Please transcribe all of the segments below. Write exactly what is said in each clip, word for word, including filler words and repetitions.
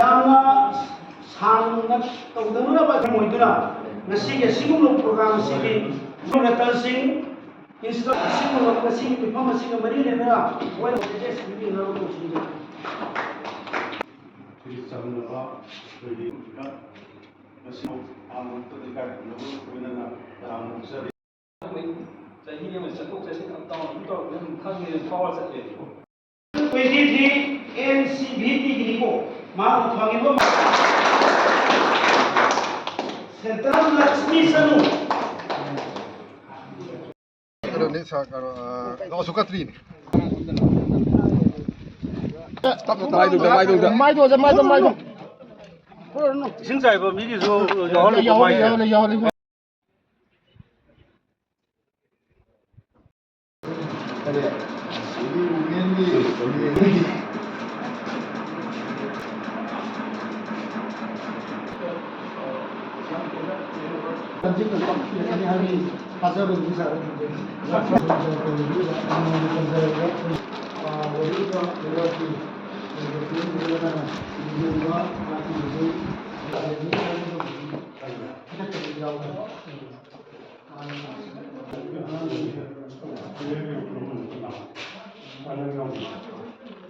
ꯌꯥꯝꯅ ꯁꯥꯡꯅ ꯇꯧꯗꯅꯕ ꯑꯣꯏꯗꯨꯅ ꯉꯁꯤꯒꯤ ꯑꯁꯤꯒꯨꯝꯂꯕ ꯄ꯭ꯔꯣꯒ꯭ꯔꯥꯝ ꯑꯁꯤꯒꯤ ꯔꯇꯟ ꯁꯤꯡ ꯏꯟꯁꯇ꯭ꯔꯛ ꯑꯁꯤꯒꯨꯝꯂꯕ ꯉꯁꯤꯒꯤ ꯃꯤꯐꯝ ꯑꯁꯤꯒ ꯃꯔꯤ ꯂꯩꯅꯅ ꯃꯣꯏ ꯃꯦꯁꯦꯖ ꯄꯤꯕꯤꯅꯕ ꯇꯧꯁꯤꯟꯖꯔꯤ꯫ ꯆꯝꯂꯕ ꯑꯩꯈꯣꯏꯒꯤ ꯉꯁꯤ ꯍꯥꯟꯅ ꯏꯀꯥꯏ ꯈꯨꯝꯅꯕ ꯂꯣꯏꯅꯅ ꯇꯔꯥꯝꯅ ꯑꯣꯛꯆꯔꯤ꯫ ꯆꯍꯤ ꯑꯃ ꯆꯠꯊꯣꯛ ꯆꯠꯁꯤꯟ ꯑꯞ ꯗꯥꯎꯟ ꯑꯗꯨꯝ ꯇꯧꯔꯛꯄꯅꯤꯅ ꯑꯗꯨꯝ ꯈꯪꯉꯦ, ꯑꯗꯨꯝ ꯐꯥꯎꯔ ꯆꯠꯂꯦꯕꯀꯣ꯫ Twenty three N C V T ꯒꯤꯅꯤꯀꯣ, ꯃꯥꯅ ꯐꯪꯉꯤꯕ ꯁꯦꯟꯇꯔ ꯂꯛꯁꯃꯤ ꯆꯅꯨ꯫ ꯀꯩꯅꯣꯅꯤ, ꯁꯥꯔ, ꯀꯩꯅꯣ, ꯑ, ꯅꯣꯡꯁꯨ ꯀꯠꯇ꯭ꯔꯤꯅꯦ꯫ ꯇꯞꯅ, ꯇꯞꯅ꯫ ꯃꯥꯏꯗꯨꯗ, ꯃꯥꯏꯗꯨꯗ꯫ ꯃꯥꯏꯗꯣ, ꯃꯥꯏꯗꯣ, ꯃꯥꯏꯗꯣ꯫ ꯏꯁꯤꯡ ꯆꯥꯏꯕ ꯃꯤꯒꯤꯁꯨ ꯌꯥꯎꯍꯜꯂꯨꯀꯣ, ꯌꯥꯎꯍꯜꯂꯦ, ꯃꯥꯏꯁꯦ꯫ ꯌꯥꯎꯍꯜꯂꯦ, ꯌꯥꯎꯍꯜꯂꯦ꯫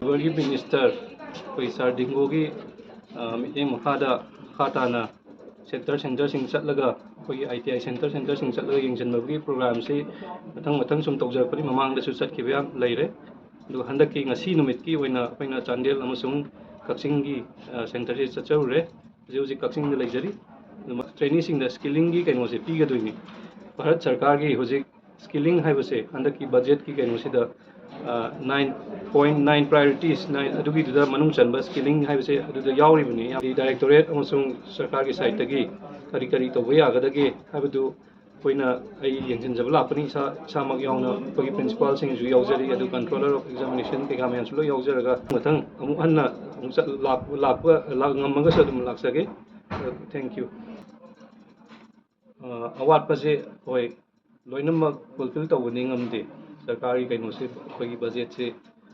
ꯂꯦꯕꯔꯒꯤ ꯃꯤꯅꯤꯁꯇꯔ ꯑꯩꯈꯣꯏ ꯁꯥꯔ ꯗꯤꯡꯒꯣꯒꯤ, ꯑ, ꯃꯤꯠꯌꯦꯡ ꯃꯈꯥꯗ, ꯃꯈꯥ ꯇꯥꯅ ꯁꯦꯟꯇꯔ, ꯁꯦꯟꯇꯔꯁꯤꯡ ꯆꯠꯂꯒ, ꯑꯩꯈꯣꯏꯒꯤ ꯑꯥꯏ ꯇꯤ ꯑꯥꯏ ꯁꯦꯟꯇꯔ, ꯁꯦꯟꯇꯔꯁꯤꯡ ꯆꯠꯂꯒ ꯌꯦꯡꯁꯤꯟꯕꯒꯤ ꯄ꯭ꯔꯣꯒ꯭ꯔꯥꯝꯁꯤ ꯃꯊꯪ ꯃꯊꯪ ꯁꯨꯝ ꯇꯧꯖꯔꯛꯄꯅꯤ꯫ ꯃꯃꯥꯡꯗꯁꯨ ꯆꯠꯈꯤꯕ ꯌꯥꯝ ꯂꯩꯔꯦ꯫ ꯑꯗꯨꯒ ꯍꯟꯗꯛꯀꯤ ꯉꯁꯤ ꯅꯨꯃꯤꯠꯀꯤ ꯑꯣꯏꯅ ꯑꯩꯈꯣꯏꯅ ꯆꯥꯟꯗꯦꯜ ꯑꯃꯁꯨꯡ ꯀꯛꯆꯤꯡꯒꯤ, ꯑ, ꯁꯦꯟꯇꯔꯁꯤ ꯆꯠꯆꯔꯨꯔꯦ꯫ ꯍꯧꯖꯤꯛ ꯍꯧꯖꯤꯛ ꯀꯛꯆꯤꯡꯗ ꯂꯩꯖꯔꯤ꯫ ꯑꯗꯨ ꯃ-, ꯇ꯭ꯔꯦꯅꯤꯁꯤꯡꯗ ꯁ꯭ꯀꯤꯂꯤꯡꯒꯤ ꯀꯩꯅꯣꯁꯦ ꯄꯤꯒꯗꯣꯏꯅꯤ꯫ ꯚꯥꯔꯠ ꯁꯔꯀꯥꯔꯒꯤ ꯍꯧꯖꯤꯛ ꯁ꯭ꯀꯤꯂꯤꯡ ꯍꯥꯏꯕꯁꯦ ꯍꯟꯗꯛꯀꯤ ꯕꯖꯦꯠꯀꯤ ꯀꯩꯅꯣꯁꯤꯗ, ꯑ, nine point nine priorities nine ꯑꯗꯨꯒꯤꯗꯨꯗ ꯃꯅꯨꯡ ꯆꯟꯕ ꯁ꯭ꯀꯤꯂꯤꯡ ꯍꯥꯏꯕꯁꯦ ꯑꯗꯨꯗ ꯌꯥꯎꯔꯤꯕꯅꯤ꯫ ꯌꯥꯝꯗꯤ ꯗꯥꯏꯔꯦꯛꯇꯣꯔꯦꯠ ꯑꯃꯁꯨꯡ ꯁꯔꯀꯥꯔꯒꯤ ꯁꯥꯏꯠꯇꯒꯤ ꯀꯔꯤ ꯀꯔꯤ ꯇꯧꯕ ꯌꯥꯒꯗꯒꯦ ꯍꯥꯏꯕꯗꯨ ꯑꯩꯈꯣꯏꯅ, ꯑꯩ ꯌꯦꯡꯁꯤꯟꯖꯕ ꯂꯥꯛꯄꯅꯤ, ꯏꯁꯥ ꯏꯁꯥꯃꯛ ꯌꯥꯎꯅ ꯑꯩꯈꯣꯏꯒꯤ ꯄ꯭ꯔꯤꯟꯁꯤꯄꯥꯜꯁꯤꯡꯁꯨ ꯌꯥꯎꯖꯔꯤ, ꯑꯗꯨ ꯀꯟꯇ꯭ꯔꯣꯂꯔ ꯑꯣꯐ ꯑꯦꯛꯖꯥꯃꯤꯅꯦꯁꯟ ꯀꯩꯀꯥ ꯃꯌꯥꯝꯁꯨ ꯂꯣꯏ ꯌꯥꯎꯖꯔꯒ ꯃꯊꯪ ꯑꯃꯨꯛ ꯍꯟꯅ ꯑꯃꯨꯛ ꯆꯠ- ꯂꯥꯛ- ꯂꯥꯛꯄ ꯂꯥꯛ- ꯉꯝꯃꯒꯁꯨ ꯑꯗꯨꯝ ꯂꯥꯛꯆꯒꯦ꯫ Thank you꯫ ꯑꯋꯥꯠꯄꯁꯦ ꯍꯣꯏ, ꯂꯣꯏꯅꯃꯛ ꯐꯨꯜꯐꯤꯜ ꯇꯧꯕꯗꯤ ꯉꯝꯗꯦ꯫ ꯁꯔꯀꯥꯔꯒꯤ ꯀꯩꯅꯣꯁꯦ, ꯑꯩꯈꯣꯏꯒꯤ ꯕꯖꯦꯠꯁꯦ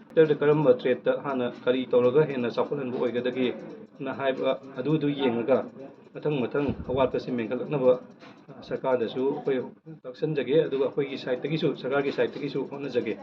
ꯁꯦꯛꯇꯔꯗ ꯀꯔꯝꯕ ꯇ꯭ꯔꯦꯠꯇ ꯍꯥꯟꯅ ꯀꯔꯤ ꯇꯧꯔꯒ ꯍꯦꯟꯅ ꯆꯥꯎꯈꯠꯍꯟꯕ ꯑꯣꯏꯒꯗꯒꯦꯅ ꯍꯥꯏꯕ ꯑꯗꯨꯗꯨ ꯌꯦꯡꯉꯒ ꯃꯊꯪ ꯃꯊꯪ ꯑꯋꯥꯠꯄꯁꯦ ꯃꯦꯟꯈꯠꯂꯛꯅꯕ ꯁꯔꯀꯥꯔꯗꯁꯨ ꯑꯩꯈꯣꯏ ꯇꯥꯛꯁꯟꯖꯒꯦ, ꯑꯗꯨꯒ ꯑꯩꯈꯣꯏꯒꯤ ꯁꯥꯏꯠꯇꯒꯤꯁꯨ, ꯁꯔꯀꯥꯔꯒꯤ ꯁꯥꯏꯠꯇꯒꯤꯁꯨ ꯍꯣꯠꯅꯖꯒꯦ꯫